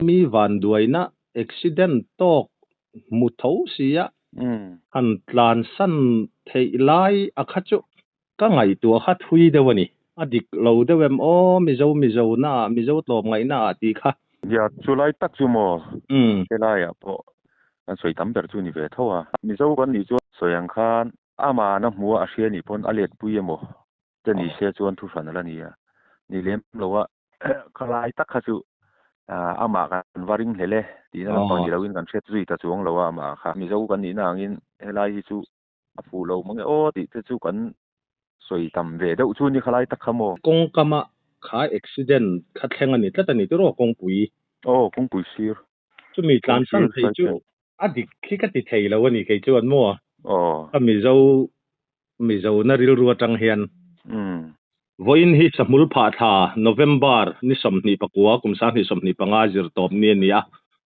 Mi vanduaina accident tawk hmu tho sia han tlansan theih lai a kha chu ka ngaihtuah kha thui deuh a ni. A dik lo deuh em aw Mizo Mizo na ah Mizo tlawmngaihna ah tih kha. Nia chulai tak chu maw helaiah pawh kan sawi tam ber chu ni ve tho a. Mizo kan nih chuan sawi ang khan amah na hmuh a hria nih pawn a letpui emaw te ni se chuan thu hran a la ni a. Ni lem lo a kha lai tak kha chu amah kan va ring hlel e tihna lampang ni loin kan hriat zui ta chuang lo a amah kha. Mizo kan nihna angin helai hi chu a fuh lo mang e aw tih te chu kan sawi tam ve deuh chu ni kha lai tak kha maw. Kawngkama kha accident kha thleng a ni tlat a ni tiraw kawngpui? Aw kawngpui sir. Chumi tlansan thei chu a dik khi ka ti thei lo a ni kei chuan maw? Aw. Ka Mizo Mizona rilru atang hian. Vawiin hi Sahmul phah thla, November, ni 24 kum 2025 zir tawp ni a ni a,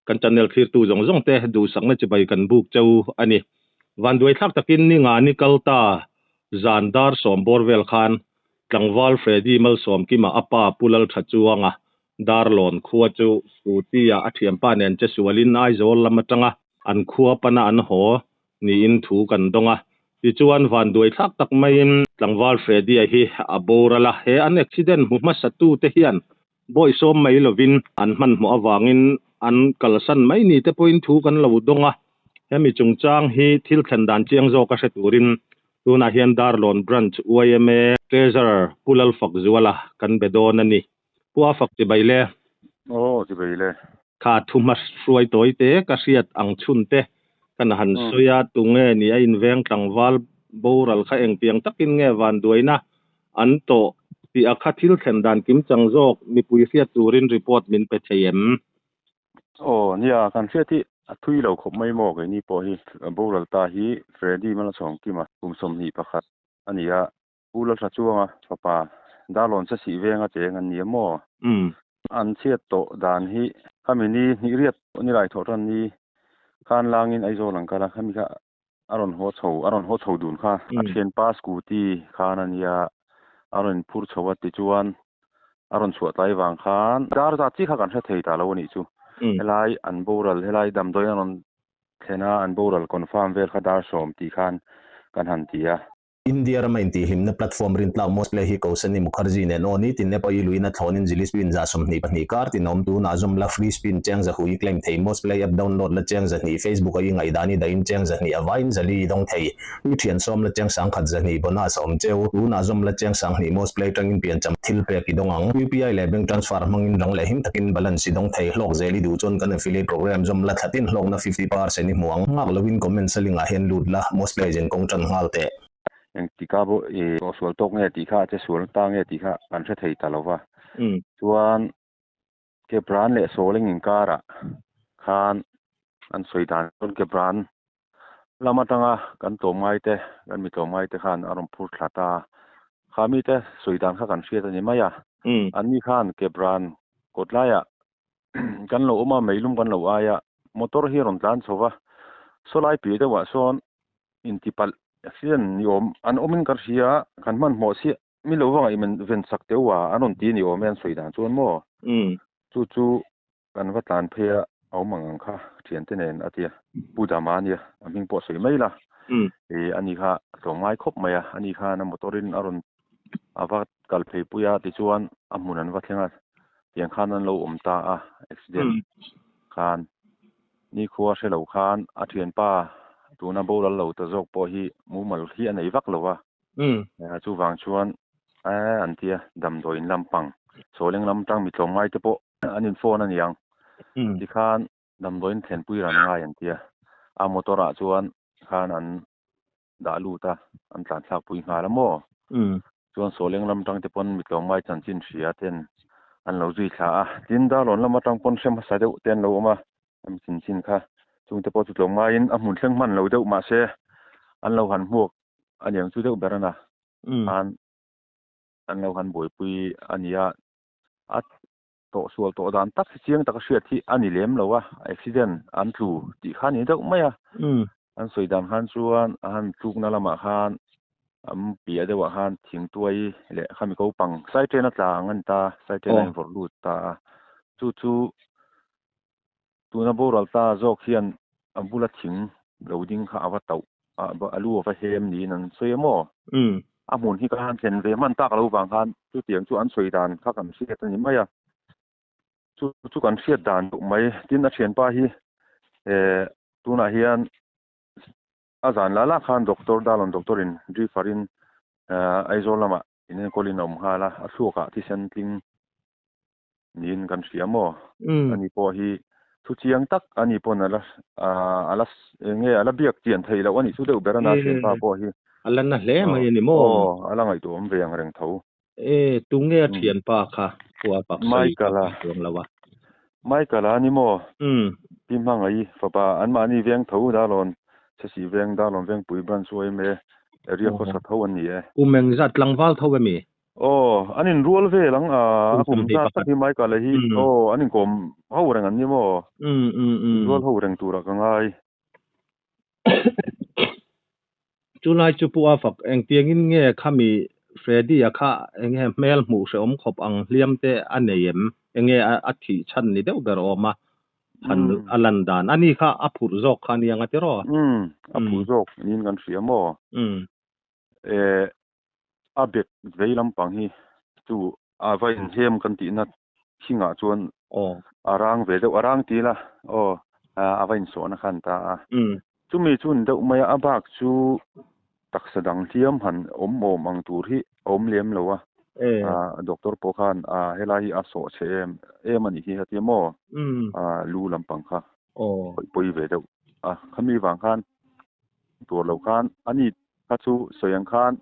kan channel thlirtu zawng zawng te duhsakna chibai kan buk cheu a ni. Vanduai thlak takin ni nga ni kal ta zan dar sawm bawr vel khan tlangval Freddy Malsawmkima a pa Pu Lalthachuanga Darlawn khua chu scooty ah a thianpa nen che sualin Aizawl lam atanga an khua pana an haw niin thu kan dawng a. Tichuan vanduai thlak tak maiin tlangval Freddy-a hi a boral a, he an accident hmu hmasa tute hian bawihsawm mai lovin an hmanhmawh avangin an kalsan mai ni te pawhin thu kan lo dawng a. Hemi chungchang hi thil thlen dan chiang zawk a hre turin tunah hian Darlawn Branch yma Treasurer Pu Lalfakzuala kan be dawn a ni. Pu a fak chibai le. Aw chibai le. Kha thu hma hruai tawi te ka hriat ang chhun te kan han sawi a, tunge ni a inveng tlangval boral kha engtiang takin nge vanduaina an tawh tih a kha thil thlen dan kim chang zawk mipui hriat turin report min pe thei em? Aw nia kan hriat hi a thui lo khawp mai maw keini pawh hi boral ta hi Freddy Malsawmkima kum 21 a ni a, Pu Lalthachuanga fapa Darlawn Sasih venga cheng an ni a maw? An chhiat tawh dan hi khami ni hnih riat ni lai thawh tan ni khan langin Aizawl an kal a, khami kha a rawn haw chho a rawn haw chho dun kha a thianpa scooty khan a nia a rawn inphur chho a tichuan a rawn chhuah tlai vang khan dar zat chi kha kan hre thei ta lo a nih chu. Helai an boral helai damdawi an rawn thlen a an boral confirm vel kha dar 10 tih khan kan han ti a. India rama intihhlimna platform rintlak Mosplay hi Kausani Mukherjee nen aw nitin ne pawh i luihna thlawnin zili spin 22 kar tin awm tunah zawm la free spin cheng zahu i claim thei Mosplay app download la cheng 200 Facebook a i ngaihdan i dahin cheng 200 a vaiin 400 i dawng thei i thian sawm la cheng 10,200 bonus a awm cheu tunah zawm la cheng 2000 Mosplay tangin piancham thil pek i dawng ang UPI leh bank transfer hmangin rang leh him takin balance i dawng thei hlawk zel i duh chuan kan affiliate program zawm la thlatin hlawkna 50% i hmu ang nghak loin comment sa link ah hian lut la Mosplay zin kawng tan nghal teh. Engtika pawh i sual tawk nge tih kha a che sual ta nge tih kha kan hre thei ta lo va. Chuan Kepran leh Sawleng inkarah khan an sawi dan chuan Kepran lam atanga kan tlawmngai te kan mi tlawmngai te khan a rawn phur thla ta a. Kha mite sawi dan kha kan hriat a ni mai a. Anni khan Kepran kawt laiah kan lo awm a, meilum kan lo ai a, motor hi a rawn tlan chho va, sawlai piah deuhah sawn intipalh accident ni awm an awmin ka hria a, kan hmanhmawh chiah mi lo va ngaih ven sak teuh a, an rawn ti ni awm e an sawi dan chuan maw? Chu chu kan va tlan phei a, a awm ang ang kha thiante nen a tia, Pu Dama a nia, a hming pawh sawi mai la, ih ani kha a tlawm ngai khawp mai a, ani khan a motor in a rawn a va kal phei pui a tichuan a hmun an va thleng a tiang khan an lo awm ta a accident khan nikhua hre lo khan a thianpa tuna boral lo ta zawk pawh hi mumal hi a nei vak lo va chuvang chuan an tia damdawiin lampang sawleng lam tang mi tlawmngai te pawh an in phone a niang tikhan damdawiin thlenpui ran ngai an tia a motor ah chuan khan an dah lut a, an tlan thlak pui nghal a maw? Chuan Sawleng lam tang te pawn mi tlawmngai chanchin hria ten an lo zui thla a, tin Darlawn lam atang pawn hre hmasa deuh te an lo awm a, a mi chanchin kha chung te pawh chu tlawmngaiin a hmun thleng hman lo deuh mahse an lo han hmuak a niang chu deuh ber a na khan an lo han buaipui a ni a, a tawh sual tawh dan tak hi chiang taka hriat hi a ni lem lo a, accident an tlu tih kha a ni deuh mai a, an sawi dan khan chuan a han tlukna lamah khan an piah deuhah khan thingtuai leh khami ko pang side train a tla ang a ni ta, side train a invawrh lut ta a, chu chu. Tuna boral ta zawk hian a bula thing lo ding kha a va tauh a lu a va hem niin an sawi a maw? A hmun hi ka han thlen ve hman tak lo vang khan chutiang chu an sawi dan kha kan hriat a ni mai a. Chu chu kan hriat dan duh mai. Tin a thianpa hi tunah hian a zan la la khan doctor Dalawn doctor in refer in Aizawl lamah inenkawl in a awm nghal a, a thluakah thisen tling niin kan hria maw? Ani pawh hi thu chiang tak ani pawn a la a la eng nge a la biak chian theih loh a nih chu deuh ber a na thianpa pawh hi. A la na hle mai a ni maw? Aw, a la ngaihtuah awm ve ang reng tho. E, tunge a thianpa kha khua pak sawi ka Michael-a. chuang lo a. Michael-a a ni maw? Pi Hmangaih fapa anmahni veng tho Dalawn Chhasih veng Dalawn Vengpui branch yma area khawsa tho an ni e. Kum engzat tlangval tho emi? Aw, an inrual vel ang a, a kum zat tak hi Michael-a hi aw an inkawm ho reng an ni maw? Inrual ho reng turah ka ngai. Chulai chu Pu A fak engtiangin nge khami Freddy-a kha enge hmel hmuh hrehawm khawp ang hliam te a nei em? Enge a thih chhan ni deuh ber awm a han a lan dan? Ani kha a phurh zawk kha ania nga tiraw? Umm, a phurh zawk niin kan hria maw? Eh, a bek vei lampang hi chu a va inhem kan tihna thingah chuan a rang ve deuh, a rang ti ila aw a va insawhna khan ta a. Chumi chu ni deuh mai a, a bak chu taksa dang hliam han awm awm ang tur hi a awm lem lo a. Doctor pawh khan helai hi a sawh chhe em em a nih hi a ti maw? Lu lampang kha pawih pawi ve deuh a, khami vang khan tur lo khan ani kha chu sawi ang khan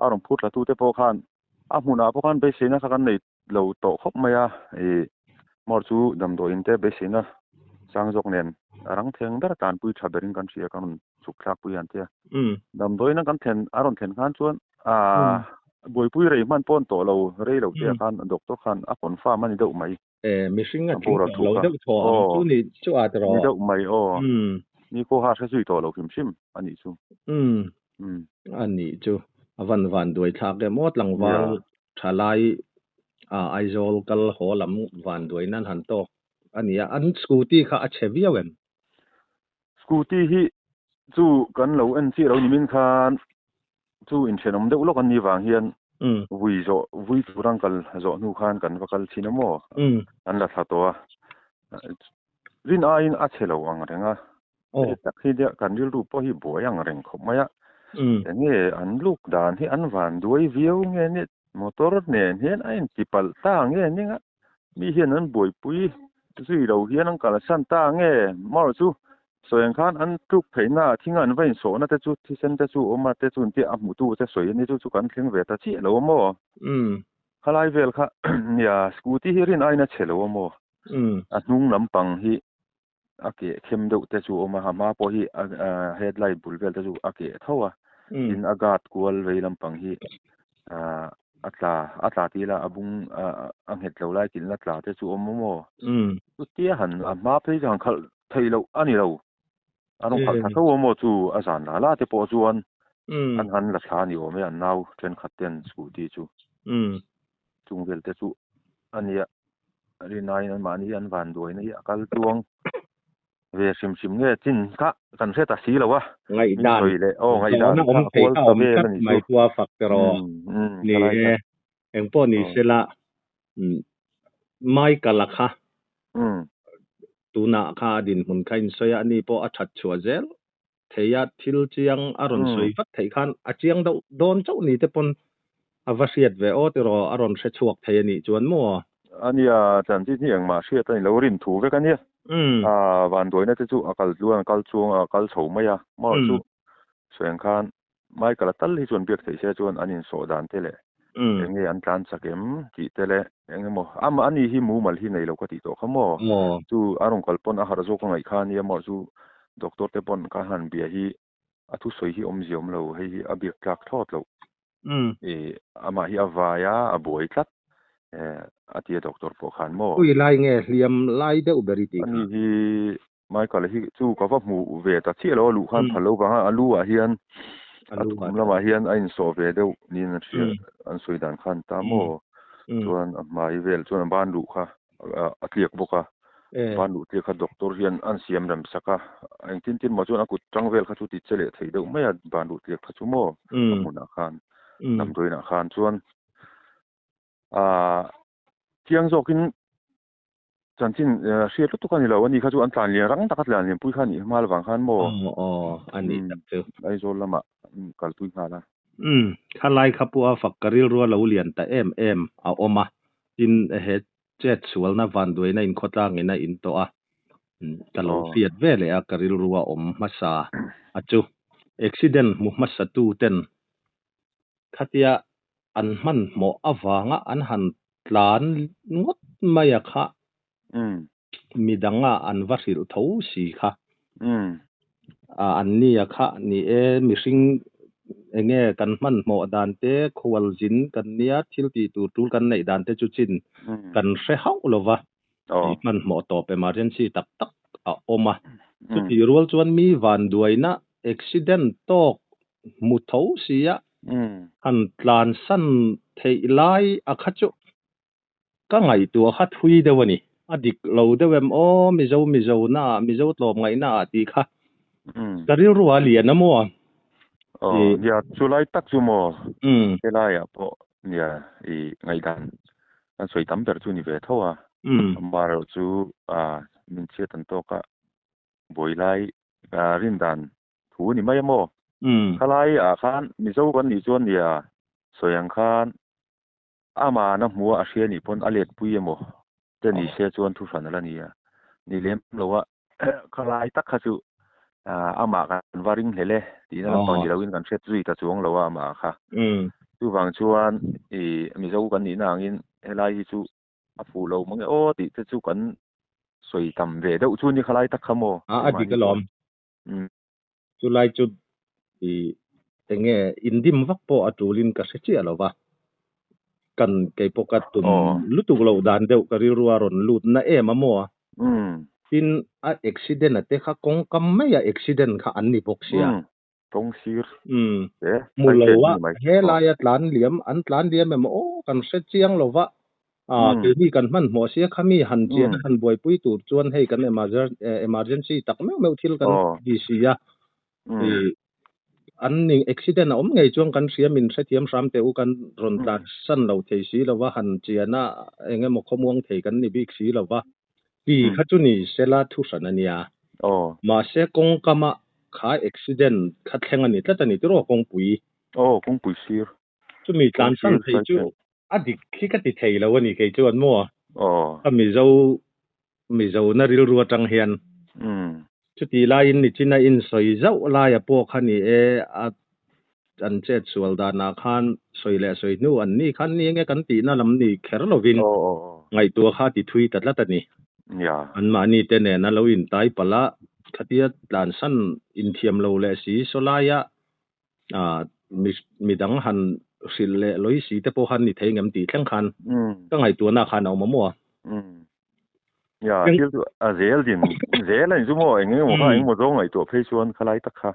a rawn phur thla tute pawh khan a hmunah pawh khan beiseina kha kan nei lo tawh khawp mai a, ih mawr chu damdawiin te beiseina sang zawk nen a rang theng ber tanpui tha berin kan hria kan rawn chhuk thlak pui an tia. Damdawiin a kan thlen a rawn thlen khan chuan aah buaipui rei hman pawh an tawh lo rei lo te ah khan doctor khan a confirm a ni deuh mai. E, mihring a tling tawh lo deuh thaw ang chu ni chu a tiraw? Ni deuh mai aw. Ni kawha hre zui tawh lo hrim hrim a nih chu. Umm. A nih chu. A van van duai thlak em aw tlangval thalai a Aizawl kal haw lam van duai nan han tawk a nia. An scooty kha a chhe viau em? Scooty hi chu kan lo en chiah lo ni min khan chu inthenawm deuh lawk an nih vang hian vui zawh vui tur an kal zawh hnu khan kan va kal thin a maw an la thla tawh a rin aiin a chhe lo ang reng a hei tak hi nia kan rilru pawh hi buai ang reng khawp mai a enge an luk dan hi an van duai viau nge nia motor nen hian a inti palh ta nge nia Mi hian an buaipui zui lo hian an kalsan ta nge? Marawh chu sawi ang khan an tluk theihna ah thing an va insawhna te chu thisen te chu awm a te chu intia a hmutu te sawi a ni chu chu kan thleng ve ta chiah lo a maw? Khalai vel kha nia scooty hi rin aiin a chhe lo a maw? A hnung lampang hi a keh khem deuh te chu a awm a, a hma pawh hi a headlight bul vel te chu a keh tho a, tin a guard kual vei lampang hi ahh a tla a tla tih ila a bung a nghet lo lai kilhna tla te chu a awm a maw? Chutia han a hma phei chu han khalh theih loh a ni lo, a rawn khalh thla tho a maw chu a zan la la te pawh chuan an han la thla a ni awm e an nau thenkhat ten scooty chu chung vel te chu a nia. Rinaiin anmahni hi an van duaina hi a kal tluang ve hrim hrim nge chin kha kan hre ta si lo a. Ngaihdan zawhna awm thei kha awm tlat mai khua fak te rawh ni e. Engpawh ni sela Michael-a kha tunah kha a dinhmun kha insawi a, ani pawh a that chhuah zel thei a, thil chiang a rawn sawi vat theih khan a chiang deuh dawn chauh ni te pawn a va hriat ve aw tiraw a rawn hre chhuak thei a nih chuan maw? A nia, chanchin hi engmah hriat a ni lo, rin thu vek a nia. A vanduaina te chu a kal tluan a kal chuang a kal chho mai a, maw chu sawi ang khan Michael-a tal hi chuan biak theih se chuan an insawh dan te leh eng nge an tlan chak em tih te leh eng emaw ama ani hi mumal hi nei lo ka tih tawh kha maw chu a rawn kal pawn a harh zawk a ngaih kha ania maw chu doctor te pawn ka han bia hi a thusawi hi awmzia awm lo hei hi a biak tlak thlawt loh ih amah hi a vai a a buai tlat a tia doctor pawh khan maw. Ui lai nge hliam lai deuh ber i tih kha. Ani hi Michael hi chu ka va hmuh ve ta chiah lo a luh khan phal lo vang a, a lu ah hian a thum lamah hian a insawh ve deuh niin an hria an sawi dan khan ta maw chuan a hmai vel chuan a ban luh kha a tliak bawk a. Ban luh tliak kha doctor hian an siam rem sak a, engtin tin maw chuan a kut tang vel kha chu ti che leh thei deuh mai a, ban luh tliak kha chu maw a hmunah khan damdawiinah khan chuan aah chiang zawkin chanchin hriat lutuk a ni lo a ni kha chu an tlan lian rang taka tlan lian pui kha a nih hma lovang khan maw Aizawl lamah kalpui nghal a. Umm khalai kha pawh a fak ka rilru a lo lian ta em em a awm a, tin he Chet sualna vanduaina inkhawtlangin a in tawh a, ka lo hriat ve leh a, ka rilru a awm hmasa a chu. Accident hmu hmasa tu ten khatia an hmanhmawh avanga an han tlan ngawt mai a kha midanga an va hrilh tho si kha. An nia kha ni e, mihring enge kan hmanhmawh dan te, khual zin kan nia, thil tih tur tul kan neih dan te chu chin kan hre hauh lo va, i hmanhmawh tawp emergency tak tak a awm a. Chutih rual chuan mi vanduaina accident tawk hmu tho sia han tlansan theih lai a kha chu Ka ngaihtuah kha thui deuh a ni. A dik lo deuh em aw, Mizo Mizo na ah, Mizo tlawm ngaihna ah tih kha ka rilru a lian a maw? Aw, nia, chu lai tak chu maw? Helai ah pawh nia i ngaihdan kan sawi tam ber chu ni ve tho a. Amaherawh chu min chhiat an tawk a, buai lai rindan thu a ni mai a maw? Khalai ah khan Mizo kan nih chuan nia sawi ang khan Amah na hmuh a hria nih pawn a let pui emaw te ni se chuan thu hran a la ni a, ni lem lo a khalai tak kha chu amah kan va ring hlel e tihna lampang ni loin kan hriat zui ta chuang lo a amah kha. Chuvang chuan i Mizo kan nihna angin helai hi chu a fuh lo mang e aw tih te chu kan sawi tam ve deuh chu ni khalai tak kha maw? A dik alawm. Chulai chu i enge indim vak pawh a tulin ka hre chiah lo va, kan kei pawh ka tum lutuk loh dan deuh ka rilru a rawn lut na em a maw? Tin, a accident a te kha kawngkam mai a accident kha an ni bawk sia. Kawng sir te Hmu lo a, he laia tlan liam an tlan liam em aw kan hre chiang lo va, keini kan hmanhmawh sia khami han chian a han buaipui tur chuan hei kan emergency tak meuh meuh thil kan ti si a, an ni accident a awm ngei chuan kan hria min hrethiam hram teh u kan rawn tlan san lo thei si lo va, han chian a eng emaw khawmuang thei kan ni bik si lo va. Ti kha chu ni sela thu hran a nia. Mahse kawngkama kha accident kha thleng a ni tlat a ni tiraw kawngpui. Aw kawngpui sir. Chumi tlan san thei chu a dik khi ka ti thei lo a ni kei chuan maw. Ka Mizo Mizo na rilru atang hian. Chutih laiin nichina insawi zauh laia pawh kha ni e a An chet sual danah khan sawi leh sawi hnu an ni khan ni enge kan tihna lam ni kher lovin ngaihtuah kha a ti thui ta tlat a ni. Anmahni te nen a lo intai palh a, khatia tlansan inthiam lo leh si sawlaia midang han hrilh leh lawi si te pawh khan ni thei ngem tih thleng khan ka ngaihtuahna khan a awm a maw? Ya, thil chu a zel din zel a ni chu maw eng eng emaw kha eng emaw zawng ngaihtuah phei chuan khalai tak kha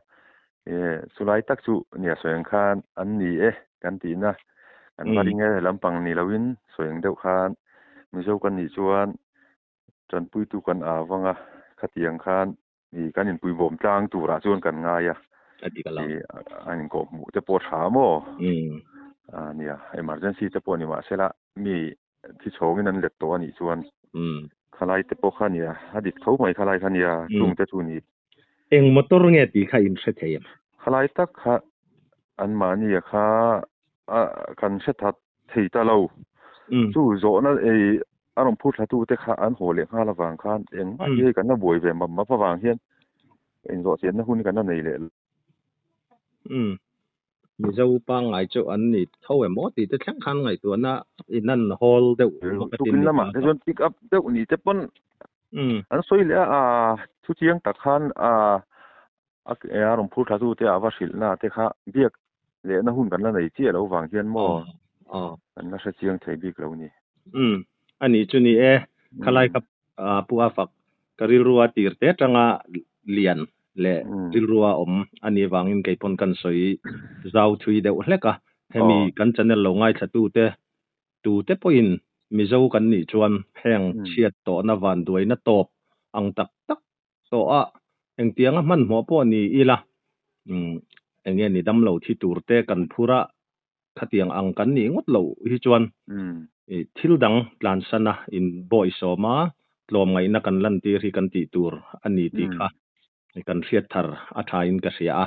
e chulai tak chu nia sawi ang khan an ni e kan tihna kan va ring e lampang ni loin sawi ang deuh khan Mizo kan nih chuan tanpuitu kan au vang a khatiang khan i kan inpui bawm tlang turah chuan kan ngai a i an inkawh hmuh te pawh tha maw nia emergency te pawh ni mahsela mi thi chhawngin an let tawh a nih chuan khalai te pawh kha nia a dik tho mai khalai kha nia chung te chu ni. Eng motor nge tih kha in hre thei em? Khalai tak kha anmahni a kha kan hre that thei ta lo. Chu zawhna ei a rawn phur thla tu te kha an haw leh nghal avang khan engmah hi hei kan la buai ve map map avang hian inzawh chianna hun hi kan la nei leh lo. Mizo pangngai chu an ni tho em aw tih te thleng khan ngaihtuahna in an hawl deuh bawk a tin ni ta. Chuan pick up deuh ni te pawn an sawi leh a, thu chiang tak khan a rawn phur thla tu te a va hrilh na te kha biak lehna hun kan la nei chiah lo vang hian maw kan la hre chiang thei bik lo ni. A nih chu ni e, khalai ka Pu a fak ka rilrua tir te atanga lian leh rilrua awm a nih vangin kei pawn kan sawi zau thui deuh hlek a, hemi kan channel lo ngaithla tute tute pawhin Mizo kan nih chuan heng chhiat tawhna vanduaina tawp ang tak tak tawh a, engtianga hmanhmawh pawh ni ila, enge ni damlo thi tur te kan phur a, khatiang ang kan nih ngawt loh hi chuan thil dang tlansana in bawisawm a, tlawmngaihna kan lantir hi kan tih tur a ni tih kha kan hriat thar a tha in ka hria a.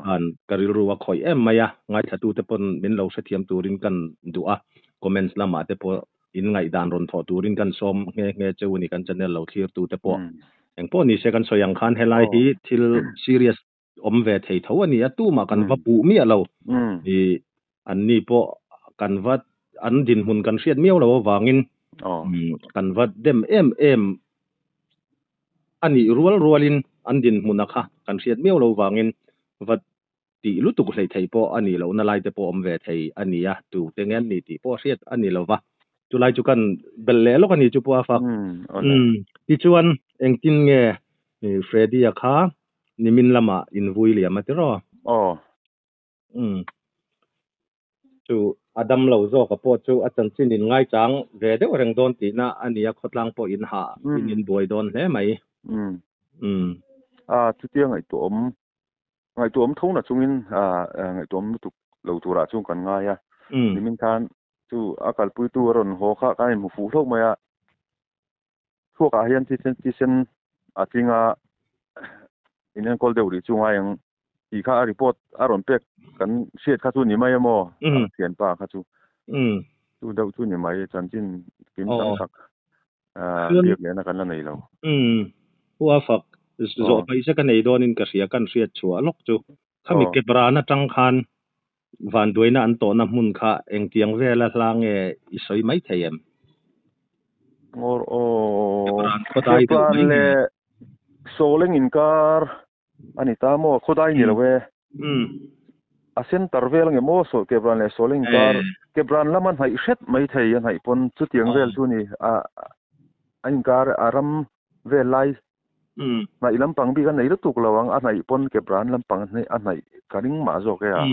Khan ka rilru a khawih em mai a, ngaithlatute pawn min lo hrethiam turin kan duh a, comments lamah te pawh in ngaihdan rawn thawh turin kan sawm nghe nghe cheu a ni kan channel lo thlirtute pawh. Engpawh ni se kan sawi ang khan helai hi thil serious awm ve thei tho a ni a, tumah kan va puh miah lo. Ih an ni pawh kan va an dinhmun kan hriat miau lo avangin kan va dem em em a nih rual rualin an dinhmuna kha kan hriat miau lo vangin va tih lutuk hlei thei pawh a nih lohna lai te pawh awm ve thei a ni a, tu te nge an ni tih pawh hriat a ni lo va. Chulai chu kan belh leh lawk a ni chu pawh a fak. Tichuan engtin nge Freddy-a kha nimin lamah invui liam a tiraw? Aw. Umm. Chu a dam lo zawk a pawh chu a chanchin in ngaichang ve deuh reng dawn tihna a ni a, khawtlang pawh in hah in in buai dawn hle mai. Umm. Umm. A chutia ngaihtuahawm ngaihtuahawm tho na chungin a ngaihtuahawm lutuk lo turah chuan kan ngai a. Nimin khan chu a kalpuitu a rawn haw kha kan inhmu fuh hlauh mai a. Chhuakah hian thisen thisen a tling a, in enkawl deuh rih chu ngai ang tih kha a report a rawn pek kan hriat kha chu ni mai emaw a thianpa kha chu chu deuh chu ni mai chanchin kim tam tak biak lehna kan la nei lo. Pu a fak zawh paih che ka nei dawnin ka hria kan hriat chhuah lawk chu khami kepran atang khan Vanduaina an tawhna hmun kha engtiang vela hla nge i sawi mai thei em? Ngawr aw. Khawdai deuh mai nge? Sawleng inkar a ni ta maw? Khawdai ni lo e. A center vel nge maw Kebran leh Sawleng inkar? Kebran lama hnaih hret mai thei a hnaih pawn chutiang vel chu ni. A inkar a ram vel lai Hnaih lampang bik a nei lutuk lo ang, a hnaih pawn ke bran lampang a hnaih ka ring mah zawk e a.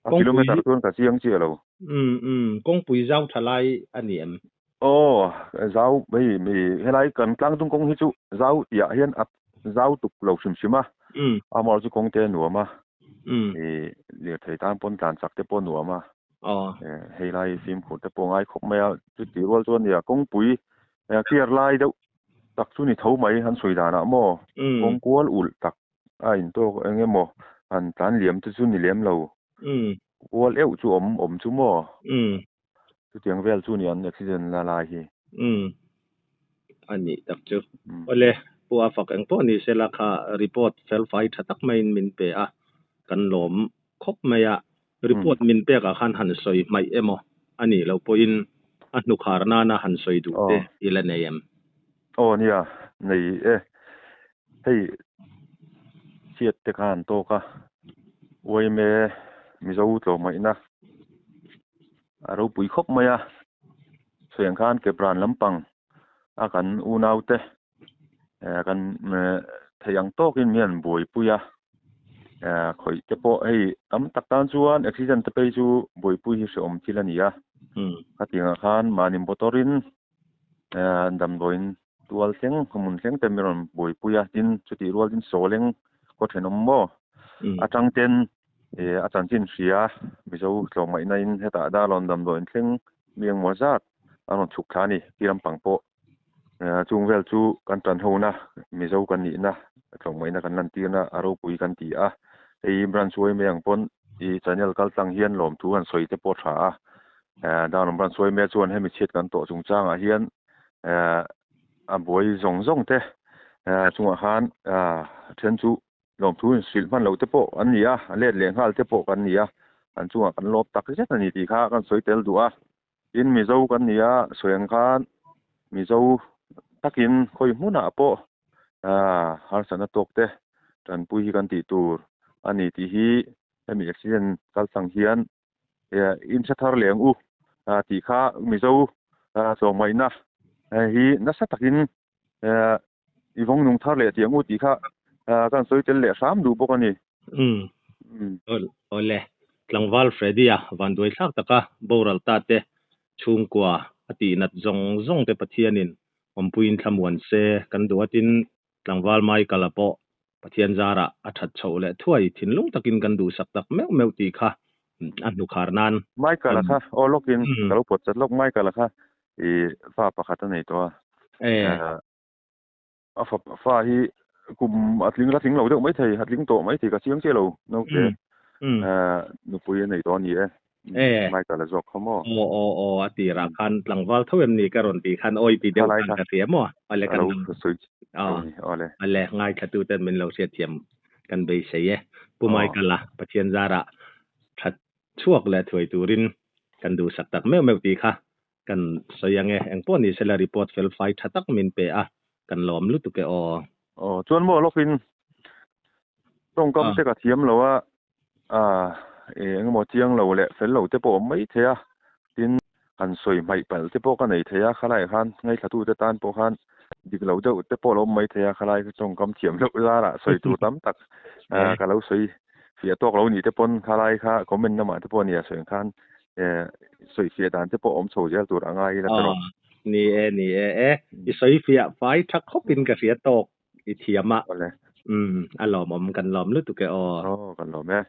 A kilometer chuan ka chiang chiah lo. Kawngpui zau tha lai a ni em? Aw, zau hei helai kan tlangdung kawng hi chu zau tihah hian a zau tuk lo hrim hrim a, amaherawhchu chu kawngte a nuam a, lirthei tan pawn tlan chak te pawh a nuam a, hei lai fimkhur te pawh a ngai khawp mai a, chutih rual chuan nia kawngpui clear lai deuh tak chu ni tho mai han sawi danah maw kawng kual ulh tak a intawk eng emaw han tlan liam te chu ni lem lo kual euh chu awm awm chu maw chutiang vel chu ni an accident la lai hi. A nih tak chu. Awle Pu a fak eng pawh ni sela kha report fel fai tha tak maiin min pe a kan lawm khawp mai a Report min pekah khan han sawi hmaih emaw a nih loh pawhin a hnukhar nana han sawi duh te i la nei em? Aw nia, nei e. Hei chhiat te kha han tawk a, uaime Mizo tlawmngaihna a ropui khawp mai a, sawi ang khan Kebran lampang a kan unaute kan theih ang tawkin mi an buaipui a khawih te pawh hei tam tak tan chuan accident te phei chu buaipui hi hrehawm thil a ni a khatiang ah khan mahni motor in damdawiin tual thleng hmun thleng te mi rawn buaipui a tin chutih rual tin sawleng khaw thenawm maw atang ten a chanchin hria Mizo tlawmngaihna in hetah Darlawn damdawiin thleng mi engmaw zat an rawn chhuk thla a ni ti lampang pawh. Chung vel chu kan tan hona Mizo kan nihna tlawmngaihna kan lantirna a ropui kan ti a. Hei branch uai mai ang pawn i channel kal tlang hian lawmthu han sawi te pawh tha a. Darlawn branch uai mai chuan hemi chhiat kan tawh chungchangah hian a buai zawng zawng te chungah khan then chu lawmthu in hrilh hman loh te pawh an ni a, a let leh nghal te pawh kan ni a. An chungah kan lawp tak zet a ni tih kha kan sawi tel duh a. Tin, Mizo kan ni a, sawi ang khan Mizo takin khawi hmunah pawh harsatna tawk te tanpui hi kan tih tur a ni tih hi hemi accident kaltlang hian in hre thar leh ang u tih kha Mizo tlawmngaihna hi nasa takin i vawng nung thar leh tih ang u tih kha kan sawi tel leh hram duh bawk a ni. Umm. Awle, tlangval Freddy-a vanduai thlak taka boral ta te chhungkua A tihnat zawng zawng te Pathianin awmpuiin thlamuan se kan duh a tin tlangval Michael-a pawh Pathian zarah a that chhoh leh thuai thinlung takin kan duhsak tak meuh meuh tih kha a hnukhar nan Michael-a kha aw lawkin ka lo pawt chat lawk Michael-a kha i fa pakhat a nei tawh a. A fa fa hi kum a tling la tling lo deuh maithei a tling tawh maithei ka chiang chiah lo naute nupui a nei tawh a ni e. Michael a zawk kha maw? Aw aw aw a tirah khan tlangval tho em ni ka rawn tih khan awi ti deuh khan ka hria maw? Awle kan awle awle ngaithla tu ten min lo hriatthiam kan beisei e. Pu Michael-a Pathian zarah that chhuak leh thuai turin kan duhsak tak meuh meuh tih kha kan sawi ang e. Engpawh ni sela report fel fai tha tak min pe a, kan lawm lutuk e aw. Aw chuan maw lawkin tawngkam te ka thiam lo a, eng emaw chiang lo leh fel lo te pawh awm mai thei a, tin han sawi hmaih palh te pawh ka nei thei a, khalai khan ngaithla tu te tan pawh khan dik lo deuh te pawh a lo awm mai thei a, khalai kha tawngkam thiam loh zarah sawi tur tam tak ka lo sawi fiah tawk lo nih te pawn khalai kha comment lamah te pawh nia sawi ang khan sawi fiah dan te pawh awm chho zel tur a ngai ila tawh. Ni e, ni e e, i sawi fiah fai tha khawpin ka hria tawk i thiam a. Awle. Umm, a lawmawm kan lawm lutuk e aw. Aw, kan lawm e.